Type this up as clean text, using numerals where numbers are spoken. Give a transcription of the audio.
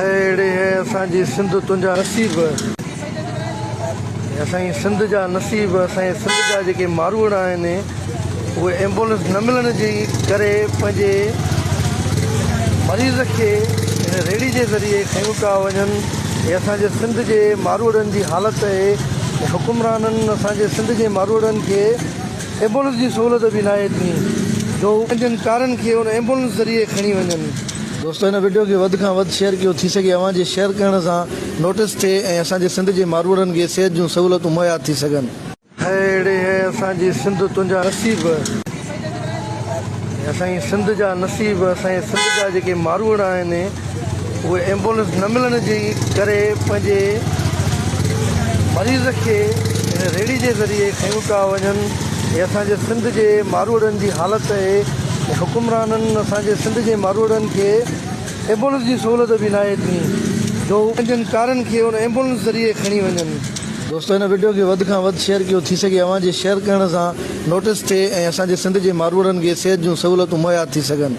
هيء اڙي هيء اسان جي سنڌ تنهنجا نصيب. اسان جي سنڌ جا نصيب اسان جي سنڌ جا جيڪي ماروئڙا آهن اهي ايمبولنس نه ملڻ جي ڪري پنهنجي مريض کي هن ريڙهي جي ذريعي کنيون پيا وڃن. هي اسان جي سنڌ جي ماروئڙن جي حالت اهي ۽ حڪمرانن اسان جي سنڌ جي ماروئڙن کي ايمبولنس جي سهولت به ناهي ڏني جو هو پنهنجن پيارن کي ان ايمبولنس ذريعي کڻي وڃن. دوستو هن وڊيو کي وڌ کان وڌ شيئر ڪيو ٿي سگهي اوهان جي شيئر ڪرڻ سان نوٽس ٿئي ۽ اسان جي سنڌ جي ماروئڙن کي صحت جون سهولتون مهيا ٿي سگهن. هيء اڙي هيء اسان جي سنڌ تنهنجا نصيب. اسان جي سنڌ جا نصيب اسان جي سنڌ جا جيڪي ماروئڙا آهن اهي ايمبولنس نه ملڻ جي ڪري پنهنجي مريض کي هن ريڙهي جي ذريعي کنيون پيا وڃن. هي اسان جي سنڌ جي ماروئڙن جي حالت اهي ۽ حڪمرانن اسان جي سنڌ جي ماروئڙن کي ايمبولنس جي سهولت به ناهي ڏني جو هو پنهنجن پيارن کي ان ايمبولنس ذريعي کڻي وڃن. دوستو هن وڊيو کي وڌ کان وڌ شيئر ڪيو ٿي سگهي اوهان جي شيئر ڪرڻ سان نوٽس ٿئي ۽ اسان جي سنڌ جي ماروئڙن کي صحت جون سهولتون مهيا ٿي سگهن.